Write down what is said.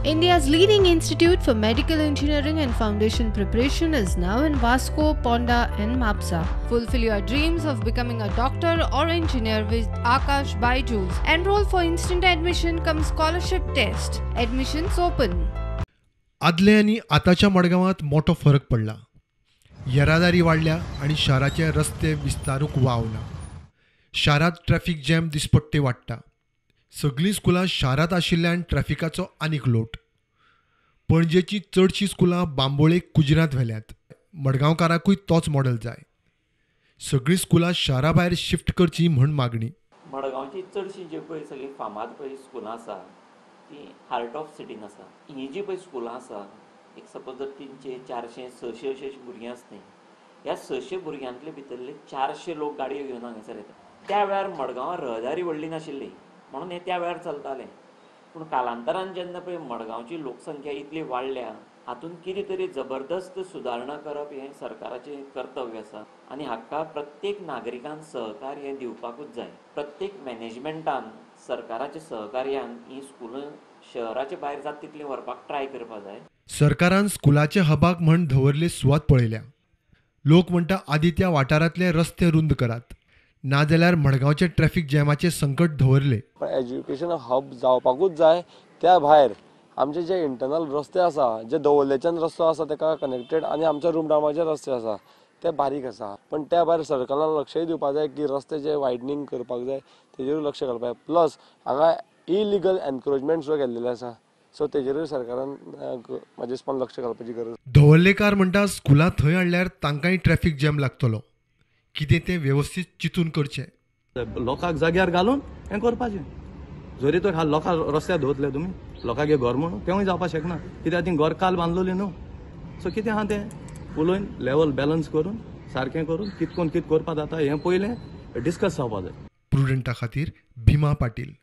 India's leading institute for medical engineering and foundation preparation is now in Vasco, Ponda and Mapsa. Fulfill your dreams of becoming a doctor or engineer with Akash Byju's. Enroll for instant admission cum scholarship test. Admissions open. आदले आनी आतांच्या मडगांवांत मोठो फरक पडला. येरादारी वाडल्या आनी शाराचे रस्ते विस्तारूंक वाव ना. शारांत ट्रॅफिक जॅम दिसपट्टे वाडटा. सगळीं स्कुलां शारांत आशिल्ल्यान ट्रॅफिकाचो आनीक लोट. पणजेची चडशीं स्कुलां बांबोळे कुजरांत व्हेल्यांत. मडगांवकारांकूय तोच मॉडल जाय. सगळीं स्कुलां शारा भायर शिफ्ट करचीं म्हण मागणी. मडगांवची चडशीं जी पळय सगळीं फामाद पळय स्कुलां आसा ती हार्ट ऑफ सिटीन आसा. ही जी पळय स्कुलां आसा एक सपोज जर 300, 400, 600 अशें भुरगीं आसता, ह्या 600 भुरग्यांतले भितरले 400 लोक गाडयो घेवन हांगासर येता. त्या वेळार मडगांवां रहदारी व्हडली नाशिल्ली म्हणून हें त्या वेळार चलतालें. पूण कालांतरान जेन्ना पळय मडगांवची लोकसंख्या इतली वाडल्या, हातूंत कितें तरी जबरदस्त सुदारणा करप हें सरकाराचें कर्तव्य आसा आनी हाका प्रत्येक नागरिकान सहकार्य हें दिवपाकूच जाय. प्रत्येक मॅनेजमेंटान सरकाराच्या सहकार्यान ही स्कुलां शहराच्या भायर जाता तितलीं व्हरपाक ट्राय करपाक जाय. सरकारान स्कुलाचे हबाक म्हण दवरले सुवात पळयल्या. लोक म्हणटा आदी त्या वाठारांतले रस्ते रुंद करात, नाजाल्यार मडगांवचे ट्रॅफिक जॅमाचे संकट दवरले. एज्युकेशन हब जावपाकूच जाय. त्या भायर आमचे जे इंटरनल रस्ते आसा, जे दवर्लेच्यान रस्तो आसा ताका कनेक्टेड आनी आमच्या रुमडामाचे रस्ते आसा ते बारीक आसा. पण त्या भायर सरकारान लक्षय दिवपाक जाय की रस्ते जे वायडनींग करपाक जाय तेजेरूय लक्ष घालपाक जाय. प्लस हांगा इलिगल एनक्रोचमेंट सुद्दां केल्लेले आसा, सो तेजेरूय सरकारान म्हाजे हिसपान लक्ष घालपाची गरज. दवर्लेकार म्हणटा स्कुलां थंय हाडल्यार तांकांय ट्रॅफिक जॅम लागतलो. कितें तें वेवस्थीत चिंतून करचें. लोकांक जाग्यार घालून हें करपाचें. जरी तर लोकांक रस्त्यार दवरतले तुमी लोकांक घर म्हणून तेंवूय जावपाक शकना, कित्याक ती घर काल बांदलोली न्हू. सो कितें आहा तें उलोवन लेवल बॅलन्स करून सारकें करून कितें कोन्न कितें करपाक जाता हें पयलें डिस्कस जावपाक जाय. प्रुडंटा खातीर भीमा पाटील.